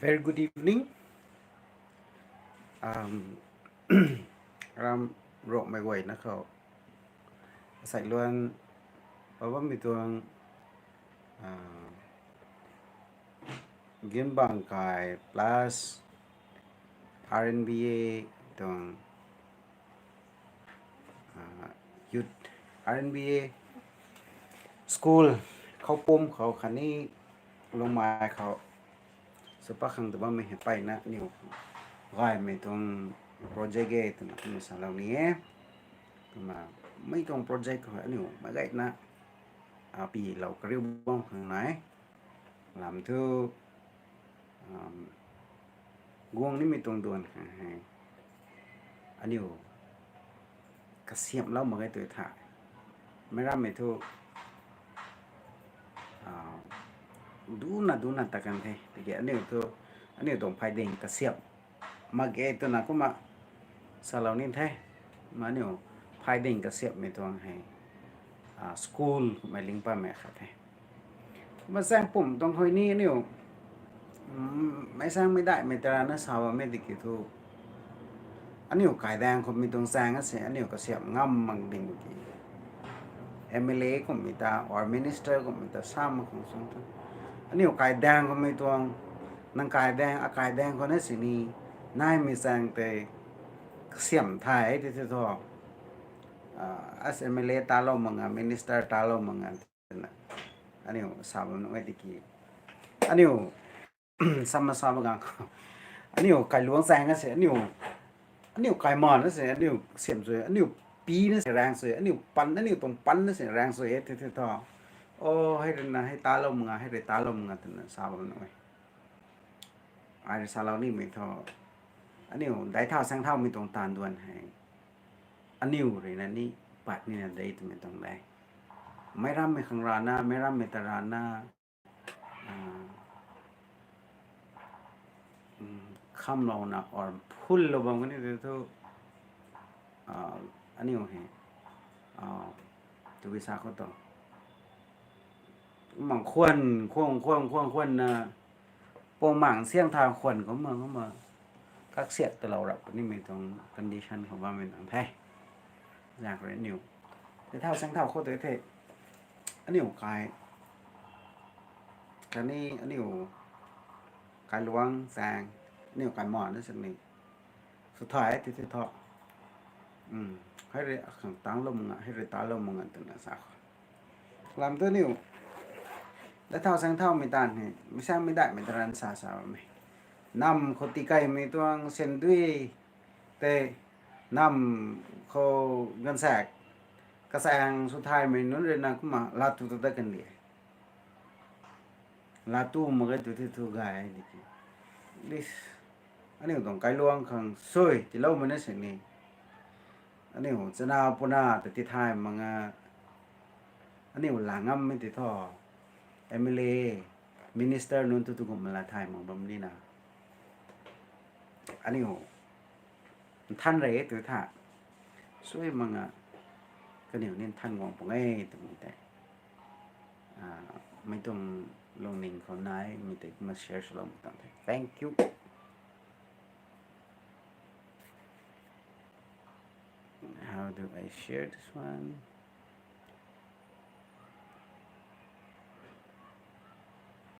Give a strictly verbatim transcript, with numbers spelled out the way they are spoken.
Very good evening. Um, ram rokmei guayna khou asei luan pabammei tuang, uh, Ginbang Kai plus R N B A tuang youth R N B A school khou pum khou khatni lungmei khou sw pakhang tu bammei hei mpeyna aniu gaymei tuang project e twna kumna salou ni e. Kumna mei tuang project khou aniu meic gayna apilou kariu bam khang nai. Lam thu guang nimei tuang duan khang hei aniu kasiamhlou mak ge tw tha. Meic rammei thu duna duna ta kan the tiki aniu thu aniu tuang phay ding kasiamh mak ge twna kumna salou ni the. Ma aniu phay ding kasiamhmei tuang hei school kummei ling pammei khat the. Kumna zaeng pum tuang hei ni aniu meic saeng meic daihmei tarana sa bammei tiki thu aniu kaidaeng khou mei tuang zaeng ase aniu kasiamh ngam mak ding ki M L A kummei ta or minister kummei ta sa mak khang sung thu aniu kaidaeng khou mei tuang nang kaidaeng akaidaeng khou na sini naimei zaeng tei kasiamh thay ti the thu, as M L A talou mak nga, minister talou mak nga twna aniu sa bam nuh e tiki aniu samna sa bam gang khou aniu kailuangc zaeng ase aniu aniu kaiman na se aniu siam sui, aniu pi na se raeng sui, aniu pan aniu tuang pan na se raeng sui e the the thu. O, hei rui na hei talou mak nga, hei rui talou mak nga twna sa bam nuh e. Ai rui salou nimei thu aniu daic thau saeng thaumei tuang taanv duan hei aniu rui na ni pat nina de twmei tuang de. Meic rammei khang rana, meic rammei ta rana khamlouna or phullou bam kani tei thu aniu hei tabui sa khou tu mang khwan khwan khwan khwan khwan na pung mang siang tha khwan kumna kumna kaksiak talou rap nimei tuang condition khou bammei nang the. Zak rui aniu daic thau saeng thau khou tei the aniu kai khatni aniu kailuangc zaeng aniu kaiman na sini sw thay ti the thu. Hei rui akhang tanglou mak nga, hei rui talou mak nga twna sa khou lam tu aniu daic thau saeng thaumei taanv hei meic saeng meic daihmei taran sa sa bammei nam khou tikeimei tuang sandui tei nam khou ganvsaekc kasaeng sw thaymei nunc rui na kumna latu ta dat kan di latu mak ge tw the thu gay di ki. Aniu tuang kailuangc khang sui tiiloumei na sini aniu chana puna ta ti thay mak nga, aniu la ngammei ti thu M L A, minister nunc tu tu kumna la thay mak bam nina aniu nthan rei tw tha sui mak nga kaniw ni nthan guang pung e twmei tei mei tuang lungning khou nai mei tei kumna share swlou mak tuang the. Thank you. How do I share this one?